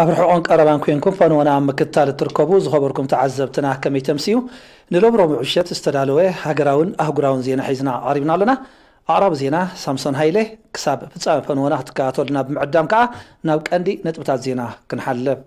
ኣብ ርሑቕን ቀረባን ኮንኩም ፈንወና ኣብ ምክትታል እትርከቡ ዝኸበርኩም ተዓዘብትና ከመይ ተምስዩ? ንሎም ረቡዕ ምሸት ዝተዳለወ ሃገራውን ኣህጉራውን ዜና ሒዝና ቀሪብና ኣለና። ኣቕራቢ ዜና ሳምሶን ሃይለ። ክሳብ ፍጻመ ፈንወና ክትከታተሉና ብምዕዳም ከኣ ናብ ቀንዲ ነጥብታት ዜና ክንሓልፍ።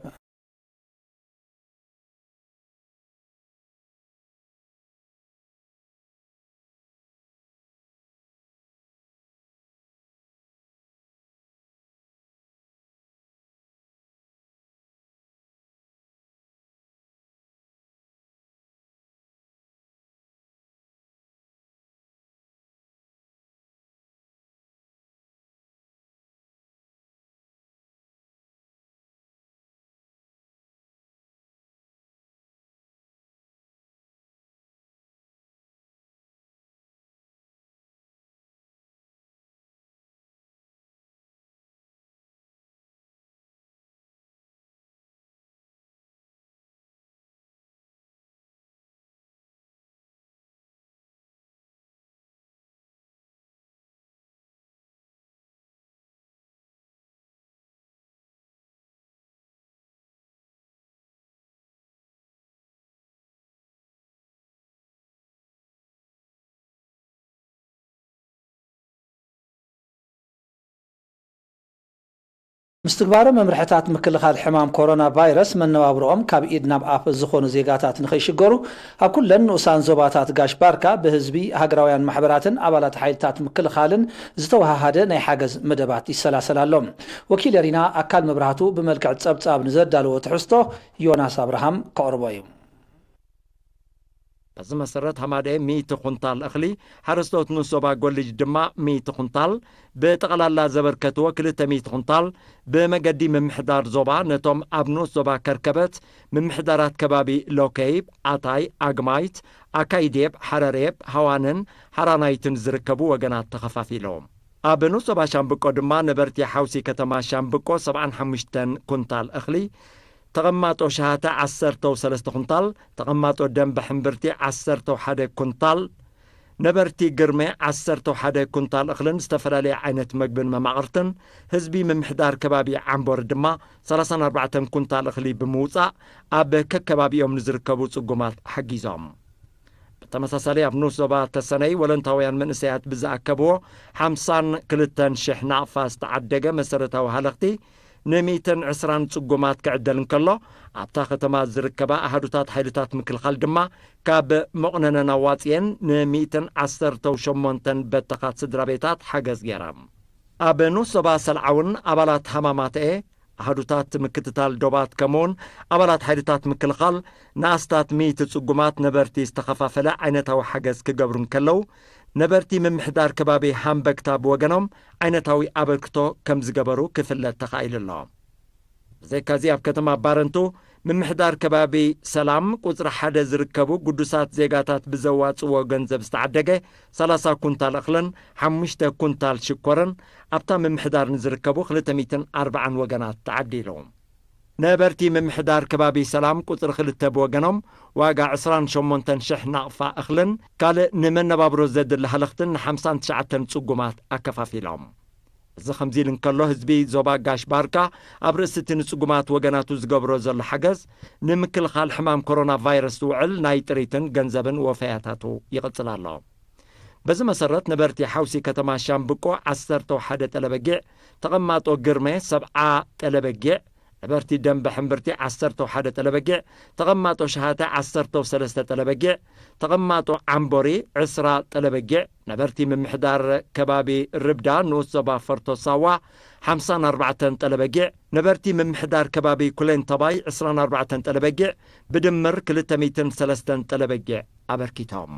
ምስትግባር መምርሕታት ምክልኻል ሕማም ኮሮና ቫይረስ መነባብሮኦም ካብ ኢድ ናብ ኣፍ ዝኾኑ ዜጋታት ንኸይሽገሩ ኣብ ኩለን ንኡሳን ዞባታት ጋሽ ባርካ ብህዝቢ ሃገራውያን ማሕበራትን ኣባላት ሓይልታት ምክልኻልን ዝተወሃሃደ ናይ ሓገዝ መደባት ይሰላሰል ኣሎ። ወኪል ኤሪና ኣካል መብራህቱ ብመልክዕ ጸብጻብ ንዘዳለዎ ትሕዝቶ ዮናስ ኣብርሃም ከቕርቦ እዩ። በዚ መሰረት ሃማደኤ ሚእቲ ኩንታል እኽሊ፣ ሓረስቶት ንኡስ ዞባ ጎልጅ ድማ ሚእቲ ኩንታል፣ ብጠቕላላ ዘበርከትዎ ክልተ ሚእቲ ኩንታል ብመገዲ ምምሕዳር ዞባ ነቶም ኣብ ንኡስ ዞባ ከርከበት ምምሕዳራት ከባቢ ሎከይብ፣ ኣታይ፣ ኣግማይት፣ ኣካይዴብ፣ ሓረሬብ፣ ሃዋንን ሓራናይትን ዝርከቡ ወገናት ተኸፋፊሎም። ኣብ ንኡስ ዞባ ሻምብቆ ድማ ነበርቲ ሓውሲ ከተማ ሻምብቆ ሰብዓን ሓሙሽተን ኩንታል እኽሊ፣ ተቐማጦ ሸሃተ ዓሰርተው ሰለስተ ኩንታል፣ ተቐማጦ ደንበ ሕምብርቲ ዓሰርተው ሓደ ኩንታል፣ ነበርቲ ግርመ ዓሰርተው ሓደ ኩንታል እኽልን ዝተፈላለየ ዓይነት መግብን መማቕርትን፣ ህዝቢ ምምሕዳር ከባቢ ዓምቦር ድማ ሰላሳን ኣርባዕተን ኩንታል እኽሊ ብምውጻእ ኣብ ከከባቢኦም ንዝርከቡ ጽጉማት ሓጊዞም። ብተመሳሳሊ ኣብ ንኡስ ዞባ ተሰነይ ወለንታውያን መንእሰያት ብዝኣከብዎ ሓምሳን ክልተን ሽሕ ናቕፋ ዝተዓደገ መሰረታዊ ሃለኽቲ ንሚእትን ዕስራን ጽጉማት ክዕደል እንከሎ፣ ኣብታ ከተማ ዝርከባ ኣሃዱታት ሓይልታት ምክልኻል ድማ ካብ መቑነነን ኣዋጽኤን ንሚእትን ዓሰርተው ሸሞንተን በተኻት ስድራ ቤታት ሓገዝ ገይራ። ኣብ ንኡስ ዞባ ሰልዓ እውን ኣባላት ሃማማተኤ ኣሃዱታት ምክትታል ዶባት ከምኡውን ኣባላት ሓይልታት ምክልኻል ንኣስታት ሚእቲ ጽጉማት ነበርቲ ዝተኸፋፈለ ዓይነታዊ ሓገዝ ክገብሩ እንከለዉ፣ ነበርቲ ምምሕዳር ከባቢ ሃምበግታ ብወገኖም ዓይነታዊ ኣበርክቶ ከም ዝገበሩ ክፍለጥ ተኻኢሉ ኣሎ። ብዘይካዚ ኣብ ከተማ ባረንቱ ምምሕዳር ከባቢ ሰላም ቁጽሪ ሓደ ዝርከቡ ግዱሳት ዜጋታት ብዘዋጽዎ ገንዘብ ዝተዓደገ ሰላሳ ኩንታል እኽልን ሓሙሽተ ኩንታል ሽኮርን ኣብታ ምምሕዳር ንዝርከቡ ክልተ ሚእትን ኣርባዓን ወገናት ተዓዲሉ። ነበርቲ ምምሕዳር ከባቢ ሰላም ቁጽሪ ክልተ ብወገኖም ዋጋ ዕስራን ሸሞንተን ሽሕ ናቕፋ እኽልን ካልእ ንመነባብሮ ዘድሊ ሃለኽትን ንሓምሳን ትሽዓተን ጽጉማት ኣከፋፊሎም። እዚ ከምዚ ኢሉ እንከሎ፣ ህዝቢ ዞባ ጋሽ ባርካ ኣብ ርእሲ እቲ ንጽጉማት ወገናቱ ዝገብሮ ዘሎ ሓገዝ፣ ንምክልኻል ሕማም ኮሮና ቫይረስ ዝውዕል ናይ ጥሪትን ገንዘብን ወፈያታቱ ይቕጽል ኣሎ። በዚ መሰረት፣ ነበርቲ ሓውሲ ከተማ ሻምብቆ ዓሰርተው ሓደ ጠለበጊዕ፣ ተቐማጦ ግርመ ሰብዓ ጠለበጊዕ፣ ነበርቲ ደንበ ሕምብርቲ ዓሰርተው ሓደ ጠለበጊዕ፣ ተቐማጦ ሸሃተ ዓሰርተው ሰለስተ ጠለበጊዕ፣ ተቐማጦ ዓምቦሪ ዕስራ ጠለበጊዕ፣ ነበርቲ ምምሕዳር ከባቢ ርብዳ ንኡስ ዞባ ፈርቶ ሳዋ ሓምሳን ኣርባዕተን ጠለበጊዕ፣ ነበርቲ ምምሕዳር ከባቢ ኩሌንተባይ ዕስራን ኣርባዕተን ጠለበጊዕ፣ ብድምር ክልተ ሚእትን ሰለስተን ጠለበጊዕ ኣበርኪቶም።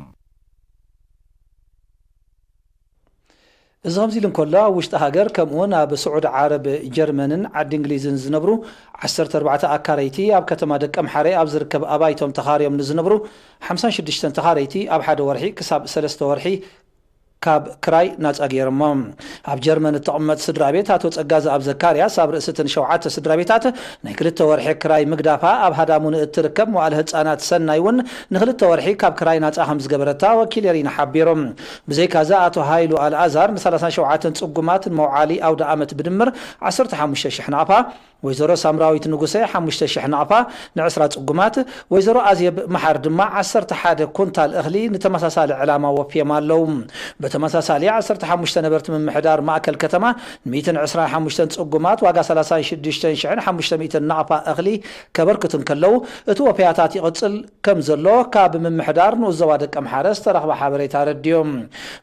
እዚ ከምዚ ኢሉ እንከሎ፣ ኣብ ውሽጢ ሃገር ከምኡውን ኣብ ስዑዲ ዓረብ፣ ጀርመንን ዓዲ እንግሊዝን ዝነብሩ ዓሰርተ ኣርባዕተ ኣካረይቲ፣ ኣብ ከተማ ደቀምሓረ ኣብ ዝርከብ ኣባይቶም ተኻርዮም ንዝነብሩ ሓምሳን ሽዱሽተን ተኻረይቲ ኣብ ሓደ ወርሒ ክሳብ ሰለስተ ወርሒ ካብ ክራይ ናጻ ገይሮሞ። ኣብ ጀርመን እትቕመጥ ስድራ ቤት ኣቶ ጸጋዝኣብ ዘካርያስ ኣብ ርእሲ እተን ሸውዓተ ስድራ ቤታት ናይ ክልተ ወርሒ ክራይ ምግዳፋ ኣብ ሃዳሙን እትርከብ መዋእለ ህጻናት ሰናይ እውን ንክልተ ወርሒ ካብ ክራይ ናጻ ከም ዝገበረታ ወኪል ኤሪና ሓቢሩ። ብዘይካዚ ኣቶ ሃይሉ ኣልኣዛር ን ሰላሳን ሸውዓተን ጽጉማት ንመውዓሊ ኣውደ ኣመት ብድምር ዓሰርተ ሓሙሽተ ሽሕ ናቕፋ፣ ወይዘሮ ሳምራዊት ንጉሰ ሓሙሽተ ሽሕ ናቕፋ ንዕስራ ጽጉማት፣ ወይዘሮ ኣዜብ መሓር ድማ ዓሰርተ ሓደ ኩንታል እኽሊ ንተመሳሳሊ ዕላማ ወፍዮም ኣለዉ። ብተመሳሳሊ ዓሰርተ ሓሙሽተ ነበርቲ ምምሕዳር ማእከል ከተማ ን ሚእትን ዕስራን ሓሙሽተን ጽጉማት ዋጋ ሰላሳን ሽዱሽተን ሽሕን ሓሙሽተ ሚእትን ናቕፋ እኽሊ ከበርክቱ እንከለዉ፣ እቲ ወፈያታት ይቕጽል ከም ዘሎ ካብ ምምሕዳር ንኡስ ዞባ ደቀምሓረ ዝተረኽበ ሓበሬታ ኣረዲኡ።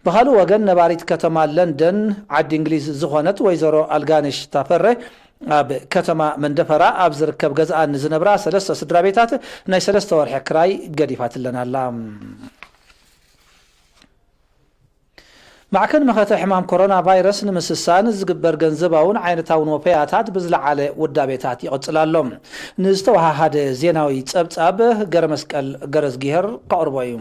ብኻልእ ወገን ነባሪት ከተማ ለንደን ዓዲ እንግሊዝ ዝኾነት ወይዘሮ ኣልጋነሽ ታፈረ ኣብ ከተማ መንደፈራ ኣብ ዝርከብ ገዝኣን ንዝነብራ ሰለስተ ስድራ ቤታት ናይ ሰለስተ ወርሒ ክራይ ገዲፋትለን ኣላ። ማዕከን መኸተ ሕማም ኮሮና ቫይረስ ንምስሳን ዝግበር ገንዘባውን ዓይነታውን ወፈያታት ብዝለዓለ ውዳቤታት ይቕጽል ኣሎ። ንዝተወሃሃደ ዜናዊ ጸብጻብ ገረመስቀል ገረዝጊሄር ከቕርቦ እዩ።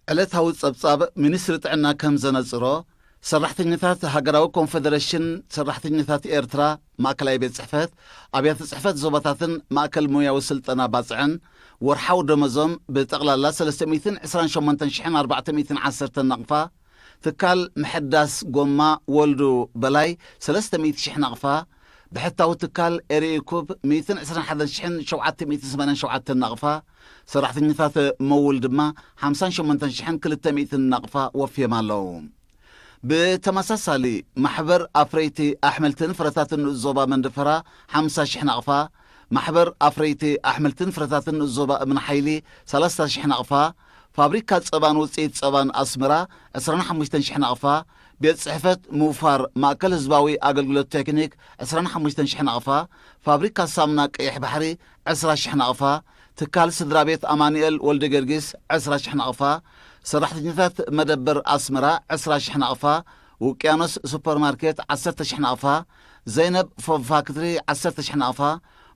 ዕለታዊ ጸብጻብ ሚኒስትሪ ጥዕና ከም ዘነጽሮ፣ ሰራሕተኛታት ሃገራዊ ኮንፈደሬሽን ሰራሕተኛታት ኤርትራ ማእከላይ ቤት ጽሕፈት፣ ኣብያተ ጽሕፈት ዞባታትን ማእከል ሞያዊ ስልጠና ባጽዕን ወርሓዊ ደመዞም ብጠቕላላ ሰለስተ ሚእትን ዕስራን ሸሞንተን ሽሕን ኣርባዕተ ሚእትን ዓሰርተ ናቕፋ፣ ትካል ምሕዳስ ጎማ ወልዱ በላይ ሰለስተ ሚእቲ ሽሕ ናቕፋ፣ ብሕታዊ ትካል ኤሪኩብ ሚእትን ዕስራን ሓደን ሽሕን ሸውዓተ ሚእትን ሰማንያን ሸውዓተን ናቕፋ፣ ሰራሕተኛታት መውል ድማ ሓምሳን ሸሞንተን ሽሕን ክልተ ሚእትን ናቕፋ ወፍዮም ኣለዉ። ብተመሳሳሊ፣ ማሕበር ኣፍረይቲ ኣሕምልትን ፍረታትን ንኡስ ዞባ መንደፈራ ሓምሳ ሽሕ ናቕፋ፣ ማሕበር ኣፍረይቲ ኣሕምልትን ፍረታትን ንኡስ ዞባ እምኒ ሓይሊ ሰላሳ ሽሕ ናቕፋ፣ ፋብሪካ ጸባን ውጽኢት ጸባን ኣስመራ ዕስራን ሓሙሽተን ሽሕ ናቕፋ፣ ቤት ጽሕፈት ምውፋር ማእከል ህዝባዊ ኣገልግሎት ቴክኒክ ዕስራን ሓሙሽተን ሽሕ ናቕፋ፣ ፋብሪካ ሳሙና ቀይሕ ባሕሪ ዕስራ ሽሕ ናቕፋ፣ ትካል ስድራ ቤት ኣማኑኤል ወልደ ጊዮርጊስ ዕስራ ሽሕ ናቕፋ፣ ሰራሕተኛታት መደበር ኣስመራ ዕስራ ሽሕ ናቕፋ፣ ውቅያኖስ ሱፐርማርኬት ዓሰርተ ሽሕ ናቕፋ፣ ዘይነብ ፎም ፋክትሪ ዓሰርተ ሽሕ ናቕፋ፣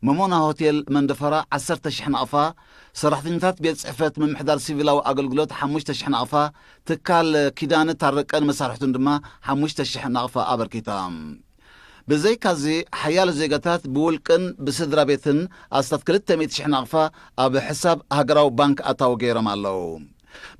መሞና ሆቴል መንደፈራ ዓሰርተ ሽሕ ናቕፋ፣ ሰራሕተኛታት ቤት ጽሕፈት ምምሕዳር ሲቪላዊ ኣገልግሎት ሓሙሽተ ሽሕ ናቕፋ፣ ትካል ኪዳነ ታረቀን መሳርሕቱን ድማ ሓሙሽተ ሽሕ ናቕፋ ኣበርኪታ። ብዘይካዚ፣ ሓያሎ ዜጋታት ብውልቅን ብስድራ ቤትን ኣስታት ክልተ ሚእቲ ሽሕ ናቕፋ ኣብ ሕሳብ ሃገራዊ ባንክ ኣታዊ ገይሮም ኣለዉ።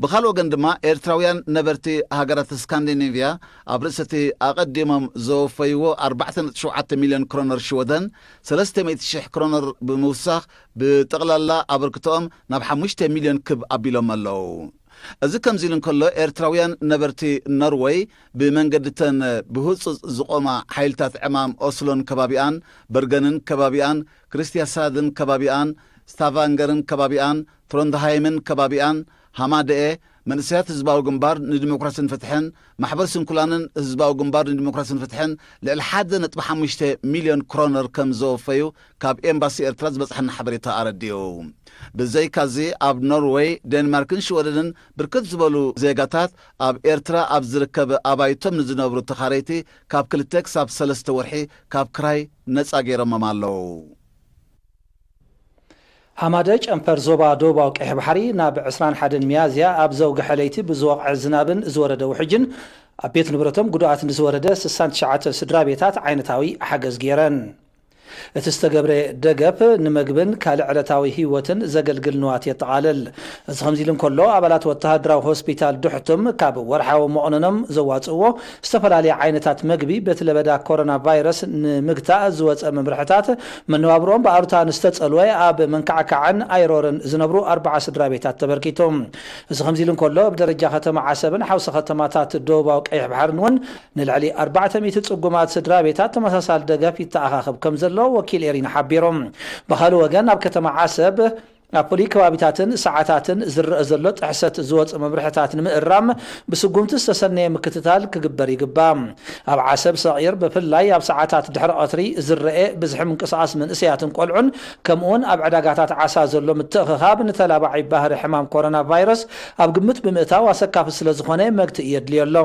ብኻልእ ወገን ድማ፣ ኤርትራውያን ነበርቲ ሃገራት ስካንዲኔቭያ ኣብ ርእሲ እቲ ኣቐዲሞም ዘወፈይዎ ኣርባዕተ ነጥቢ ሸውዓተ ሚልዮን ክሮነር ሽወደን፣ ሰለስተ ሚእቲ ሽሕ ክሮነር ብምውሳኽ፣ ብጠቕላላ ኣበርክቶኦም ናብ ሓሙሽተ ሚልዮን ክብ ኣቢሎም ኣለዉ። እዚ ከምዚ ኢሉ እንከሎ፣ ኤርትራውያን ነበርቲ ኖርወይ ብመንገድተን ብህጹጽ ዝቖማ ሓይልታት ዕማም ኦስሎን ከባቢኣን፣ በርገንን ከባቢኣን፣ ክሪስቲያሳድን ከባቢኣን፣ ስታቫንገርን ከባቢኣን፣ ትሮንድሃይምን ከባቢኣን፣ ሃማደኤ፣ መንእሰያት ህዝባዊ ግንባር ንዲሞክራስን ፍትሕን፣ ማሕበር ስንኩላንን ህዝባዊ ግንባር ንዲሞክራስን ፍትሕን ልዕሊ ሓደ ነጥቢ ሓሙሽተ ሚልዮን ክሮነር ከም ዘወፈዩ ካብ ኤምባሲ ኤርትራ ዝበጽሐና ሓበሬታ ኣረዲኡ። ብዘይካዚ፣ ኣብ ኖርወይ፣ ዴንማርክን ሽወደንን ብርክት ዝበሉ ዜጋታት ኣብ ኤርትራ ኣብ ዝርከብ ኣባይቶም ንዝነብሩ ተኻረይቲ ካብ ክልተ ክሳብ ሰለስተ ወርሒ ካብ ክራይ ነጻ ገይሮሞም ኣለዉ። ሃማደ ጨንፈር ዞባ ደቡባዊ ቀይሕ ባሕሪ ናብ ዕስራን ሓደን ሚያዝያ ኣብ ዘውግሐ ለይቲ ብዝወቕዐ ዝናብን ዝወረደ ውሕጅን ኣብ ቤት ንብረቶም ጉድኣት ንዝወረደ ስሳን ትሽዓተ ስድራ ቤታት ዓይነታዊ ሓገዝ ገይረን። እቲ ዝተገብረ ደገፍ ንምግብን ካልእ ዕለታዊ ህይወትን ዘገልግል ንዋት የጠቓልል። እዚ ከምዚ ኢሉ እንከሎ፣ ኣባላት ወተሃደራዊ ሆስፒታል ዱሕቱም ካብ ወርሓዊ መቑነኖም ዘዋጽእዎ ዝተፈላለየ ዓይነታት መግቢ በቲ ለበዳ ኮሮና ቫይረስ ንምግታእ ዝወጸ መምርሕታት መነባብሮኦም ብኣሉታ ንዝተጸልወ ኣብ መንካዕካዕን ኣይሮርን ዝነብሩ ኣርባዓ ስድራ ቤታት ተበርኪቱ። እዚ ከምዚ ኢሉ እንከሎ፣ ብደረጃ ከተማ ዓሰብን ሓውሲ ከተማታት ደቡባዊ ቀይሕ ባሕርን እውን ንልዕሊ ኣርባዕተ ሚእቲ ጽጉማት ስድራ ቤታት ተመሳሳሊ ደገፍ ይተኣኻኸብ ከም ዘሎ ወኪል ኤሪና ሓቢሩ። ብኻልእ ወገን፣ ኣብ ከተማ ዓሰብ ኣብ ፍሉይ ከባቢታትን ሰዓታትን ዝረአ ዘሎ ጥሕሰት ዝወጽእ መምርሕታት ንምእራም ብስጉምቲ ዝተሰነየ ምክትታል ክግበር ይግባእ። ኣብ ዓሰብ ሰቒር ብፍላይ ኣብ ሰዓታት ድሕሪ ቀትሪ ዝረአ ብዝሒ ምንቅስቓስ መንእሰያትን ቆልዑን ከምኡውን ኣብ ዕዳጋታት ዓሳ ዘሎ ምትእኽኻብ ንተላባዒ ባህሪ ሕማም ኮሮና ቫይረስ ኣብ ግምት ብምእታው ኣሰካፊ ስለ ዝኾነ መግትኢ የድልዮ ኣሎ።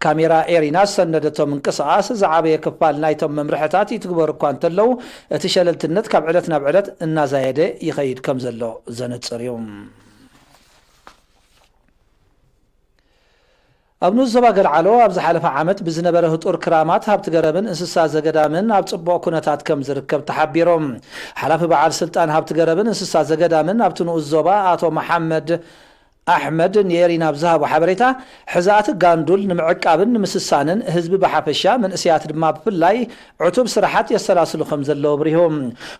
ካሜራ ኤሪና ዝሰነደቶ ምንቅስቓስ ዝዓበየ ክፋል ናይቶም መምርሕታት ይትግበሩ እኳ እንተለዉ፣ እቲ ሸለልትነት ካብ ዕለት ናብ ዕለት እናዛየደ ይኸይድ ከም ዘሎ ዘነጽር እዩ። ኣብ ንኡስ ዞባ ገልዓሎ ኣብ ዝሓለፈ ዓመት ብዝነበረ ህጡር ክራማት ሃብቲ ገረብን እንስሳ ዘገዳምን ኣብ ጽቡቕ ኩነታት ከም ዝርከብ ተሓቢሩ። ሓላፊ በዓል ስልጣን ሃብቲ ገረብን እንስሳ ዘገዳምን ኣብቲ ንኡስ ዞባ ኣቶ መሓመድ ኣሕመድ ንኤሪና ኣብ ዝሃቦ ሓበሬታ፣ ሕዛእቲ ጋንዱል ንምዕቃብን ንምስሳንን ህዝቢ ብሓፈሻ መንእሰያት ድማ ብፍላይ ዕቱብ ስራሓት የሰላስሉ ከም ዘለዉ ኣብሪሁ።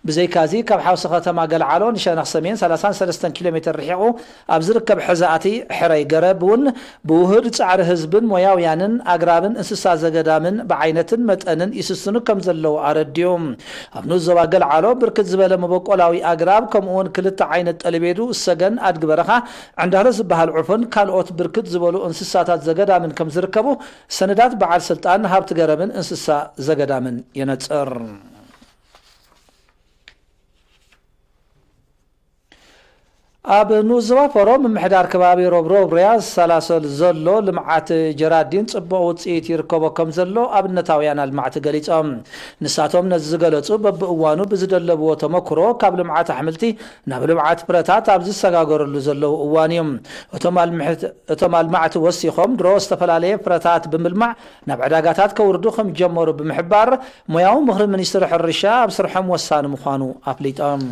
ብዘይካዚ ካብ ሓውሲ ከተማ ገልዓሎ ንሸነኽ ሰሜን ሰላሳን ሰለስተን ኪሎ ሜትር ርሒቑ ኣብ ዝርከብ ሕዛእቲ ሕረይ ገረብ እውን ብውሁድ ጻዕሪ ህዝብን ሞያውያንን ኣግራብን እንስሳ ዘገዳምን ብዓይነትን መጠንን ይስስኑ ከም ዘለዉ ኣረዲኡ። ኣብ ንኡስ ዞባ ገልዓሎ ብርክት ዝበለ መበቆላዊ ኣግራብ ከምኡውን ክልተ ዓይነት ጠለቤዱ፣ ሰገን ኣድጊ በረኻ፣ ዕንዳሎ ዝበሃል ዑፍን ካልኦት ብርክት ዝበሉ እንስሳታት ዘገዳምን ከም ዝርከቡ ሰነዳት በዓል ስልጣን ሃብቲ ገረብን እንስሳ ዘገዳምን የነጽር። ኣብ ንኡስ ዞባ ፎሮ ምምሕዳር ከባቢ ሮብሮብሪያ ዝሰላሰል ዘሎ ልምዓት ጀራዲን ጽቡቕ ውጽኢት ይርከቦ ከም ዘሎ ኣብነታውያን ኣልማዕቲ ገሊጾም። ንሳቶም ነዚ ዝገለጹ በብእዋኑ ብዝደለብዎ ተመክሮ ካብ ልምዓት ኣሕምልቲ ናብ ልምዓት ፍረታት ኣብ ዝሰጋገረሉ ዘለዉ እዋን እዩ። እቶም ኣልምሕት-፣ እቶም ኣልማዕቲ ወሲኾም ድሮ ዝተፈላለየ ፍረታት ብምልማዕ ናብ ዕዳጋታት ከውርዱ ከም ጀመሩ ብምሕባር ሞያዊ ምኽሪ ሚኒስትሪ ሕርሻ ኣብ ስርሖም ወሳኒ ምዃኑ ኣፍሊጦም።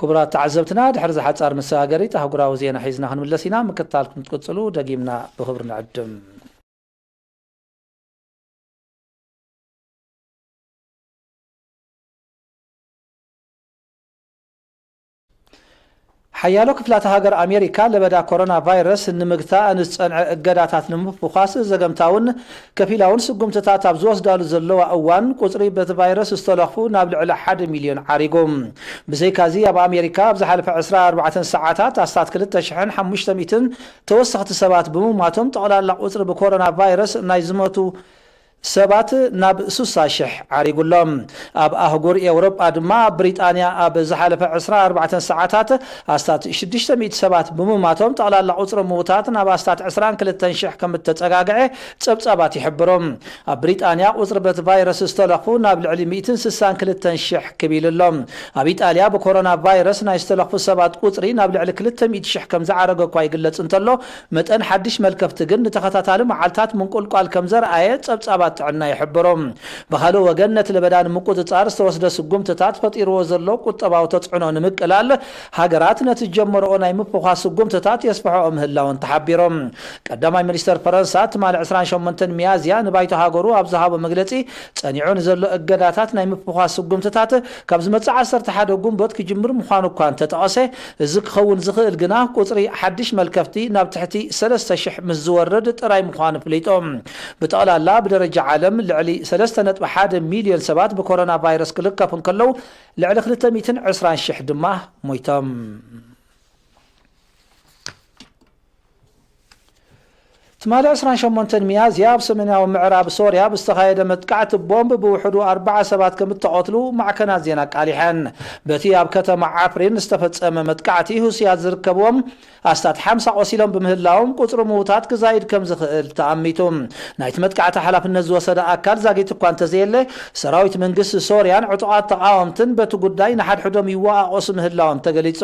ክቡራት ተዓዘብትና፣ ድሕሪ እዚ ሓጻር መሰጋገሪት ኣህጉራዊ ዜና ሒዝና ክንምለስ ኢና። ምክትታልኩም ክትቅጽሉ ደጊምና ብኽብሪ ንዕድም። ሓያሎ ክፍላተ ሃገር ኣሜሪካ ለበዳ ኮሮና ቫይረስ ንምግታእ ንዝጸንዐ እገዳታት ንምፍዃስ ዘገምታውን ከፊላውን ስጉምትታት ኣብ ዝወስዳሉ ዘለዋ እዋን፣ ቁጽሪ በቲ ቫይረስ ዝተለኽፉ ናብ ልዕሊ ሓደ ሚልዮን ዓሪጉ። ብዘይካዚ፣ ኣብ ኣሜሪካ ኣብ ዝሓለፈ ዕስራ ኣርባዕተን ሰዓታት ኣስታት ክልተ ሽሕን ሓሙሽተ ሚእትን ተወሰኽቲ ሰባት ብምማቶም፣ ጠቕላላ ቁጽሪ ብኮሮና ቫይረስ ናይ ዝሞቱ ሰባት ናብ ስሳ ሽሕ ዓሪጉ ኣሎ። ኣብ ኣህጉር ኤውሮጳ ድማ፣ ኣብ ብሪጣንያ ኣብ ዝሓለፈ ዕስራ ኣርባዕተን ሰዓታት ኣስታት ሽዱሽተ ሚእቲ ሰባት ብምማቶም፣ ጠቕላላ ቁጽሪ ምዉታት ናብ ኣስታት ዕስራን ክልተን ሽሕ ከም እተጸጋግዐ ጸብጻባት ይሕብሩ። ኣብ ብሪጣንያ ቁጽሪ በቲ ቫይረስ ዝተለኽፉ ናብ ልዕሊ ሚእትን ስሳን ክልተን ሽሕ ክብ ኢሉ ኣሎ። ኣብ ኢጣልያ ብኮሮና ቫይረስ ናይ ዝተለኽፉ ሰባት ቁጽሪ ናብ ልዕሊ ክልተ ሚእቲ ሽሕ ከም ዝዓረገ እኳ ይግለጽ እንተሎ፣ መጠን ሓድሽ መልከፍቲ ግን ንተኸታታሊ መዓልታት ምንቁልቋል ከም ዘርኣየ ጸብጻባት ጥዕና ይሕብሩ። ብኻልእ ወገን፣ ነቲ ለበዳ ንምቁጽጻር ዝተወስደ ስጉምትታት ፈጢርዎ ዘሎ ቁጠባዊ ተጽዕኖ ንምቅላል፣ ሃገራት ነቲ ዝጀመርኦ ናይ ምፍዃስ ስጉምትታት የስፍሕኦ ምህላወን ተሓቢሮም። ቀዳማይ ሚኒስተር ፈረንሳ ትማሊ ዕስራን ሸሞንተን ሚያዝያ ንባይቶ ሃገሩ ኣብ ዝሃቦ መግለጺ፣ ጸኒዑ ንዘሎ እገዳታት ናይ ምፍዃስ ስጉምትታት ካብ ዝመጽእ ዓሰርተ ሓደ ጉንበት ክጅምር ምዃኑ እኳ እንተጠቐሰ፣ እዚ ክኸውን ዝኽእል ግና ቁጽሪ ሓድሽ መልከፍቲ ናብ ትሕቲ ሰለስተ ሽሕ ምስ ዝወርድ ጥራይ ምዃኑ ኣፍሊጡ። ብጠቕላላ ብደረጃ ዓለም ልዕሊ ሰለስተ ነጥቢ ሓደ ሚልዮን ሰባት ብኮሮና ቫይረስ ክልከፉ እንከለዉ፣ ልዕሊ ክልተ ሚእትን ዕስራን ሽሕ ድማ ሞይቶም። ትማሊ ዕስራን ሸሞንተን ሚያዝያ ኣብ ሰሜናዊ ምዕራብ ሶርያ ብዝተኻየደ መጥቃዕቲ ቦምብ ብውሕዱ ኣርባዓ ሰባት ከም እተቐትሉ ማዕከናት ዜና ኣቃሊሐን። በቲ ኣብ ከተማ ዓፍሪን ዝተፈጸመ መጥቃዕቲ፣ ሁስያት ዝርከብዎም ኣስታት ሓምሳ ቆሲሎም ብምህላዎም፣ ቁጽሪ ምዉታት ክዛይድ ከም ዝኽእል ተኣሚቱ። ናይቲ መጥቃዕቲ ሓላፍነት ዝወሰደ ኣካል ዛጊት እኳ እንተዘየለ፣ ሰራዊት መንግስቲ ሶርያን ዕጡቓት ተቓወምትን በቲ ጉዳይ ንሓድሕዶም ይወቓቐሱ ምህላዎም ተገሊጹ።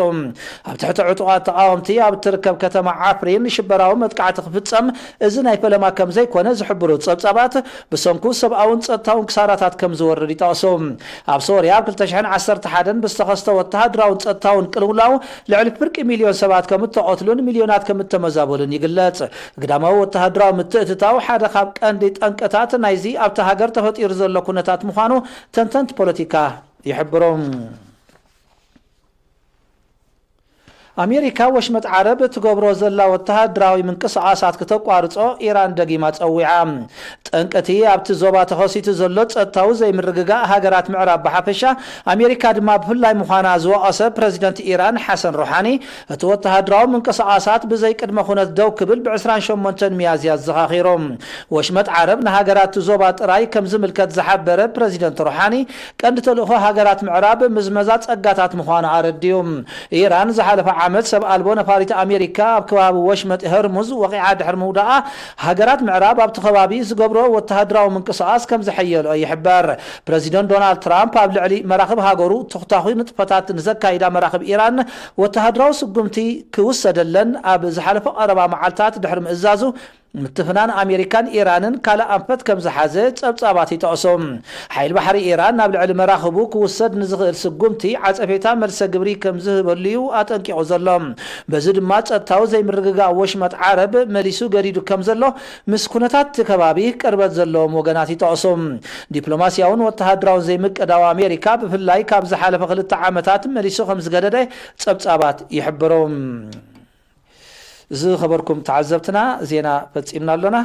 ኣብ ትሕቲ ዕጡቓት ተቓወምቲ ኣብ እትርከብ ከተማ ዓፍሪን ሽበራዊ መጥቃዕቲ ክፍጸም እዚ ናይ ፈለማ ከም ዘይኮነ ዝሕብሩ ጸብጻባት፣ ብሰንኩ ሰብኣውን ጸጥታውን ክሳራታት ከም ዝወርድ ይጠቕሱ። ኣብ ሶርያ ኣብ ክልተ ሽሕን ዓሰርተ ሓደን ብዝተኸስተ ወተሃደራውን ጸጥታውን ቅልውላው ልዕሊ ፍርቂ ሚልዮን ሰባት ከም እተቐትሉን ሚልዮናት ከም እተመዛበሉን ይግለጽ። ግዳማዊ ወተሃደራዊ ምትእትታው ሓደ ካብ ቀንዲ ጠንቅታት ናይዚ ኣብታ ሃገር ተፈጢሩ ዘሎ ኩነታት ምዃኑ ተንተንቲ ፖለቲካ ይሕብሩ። ኣሜሪካ፣ ወሽመጥ ዓረብ እትገብሮ ዘላ ወተሃደራዊ ምንቅስቓሳት ክተቋርጾ ኢራን ደጊማ ጸዊዓ። ጠንቅቲ ኣብቲ ዞባ ተኸሲቱ ዘሎ ጸጥታዊ ዘይምርግጋእ ሃገራት ምዕራብ ብሓፈሻ፣ ኣሜሪካ ድማ ብፍላይ ምዃና ዝወቐሰ ፕረዚደንት ኢራን ሓሰን ሮሓኒ፣ እቲ ወተሃደራዊ ምንቅስቓሳት ብዘይ ቅድመ ኩነት ደው ክብል ብዕስራን ሸሞንተን ሚያዝያ ኣዘኻኺሩ። ወሽመጥ ዓረብ ንሃገራት እቲ ዞባ ጥራይ ከም ዝምልከት ዝሓበረ ፕረዚደንት ሮሓኒ፣ ቀንዲ ተልእኾ ሃገራት ምዕራብ ምዝመዛ ጸጋታት ምዃኑ ኣረዲኡ። ኢራን ዝሓለፈ ዓመት ሰብ ኣልቦ ነፋሪት ኣሜሪካ ኣብ ከባቢ ወሽመጥ ሆርሙዝ ወቒዓ ድሕሪ ምውዳኣ፣ ሃገራት ምዕራብ ኣብቲ ከባቢ ዝገብሮ ወተሃደራዊ ምንቅስቓስ ከም ዘሐየልኦ ይሕበር። ፕረዚደንት ዶናልድ ትራምፕ ኣብ ልዕሊ መራኽብ ሃገሩ ተኹታኹ ንጥፈታት ንዘካይዳ መራኽብ ኢራን ወተሃደራዊ ስጉምቲ ክውሰደለን ኣብ ዝሓለፈ ቀረባ መዓልታት ድሕሪ ምእዛዙ፣ ምትፍናን ኣሜሪካን ኢራንን ካልእ ኣንፈት ከም ዝሓዘ ጸብጻባት ይጠቕሱ። ሓይሊ ባሕሪ ኢራን ናብ ልዕሊ መራኽቡ ክውሰድ ንዝኽእል ስጉምቲ ዓጸፌታ መልሰ ግብሪ ከም ዝህበሉ እዩ ኣጠንቂቑ ዘሎ። በዚ ድማ ጸጥታዊ ዘይምርግጋእ ወሽመጥ ዓረብ መሊሱ ገዲዱ ከም ዘሎ ምስ ኩነታት እቲ ከባቢ ቅርበት ዘለዎም ወገናት ይጠቕሱ። ዲፕሎማስያውን ወተሃደራውን ዘይምቅዳው ኣሜሪካ ብፍላይ ካብ ዝሓለፈ ክልተ ዓመታት መሊሱ ከም ዝገደደ ጸብጻባት ይሕብሩ። ዝኸበርኩም ተዓዘብትና፣ ዜና ፈጺምና ኣሎና።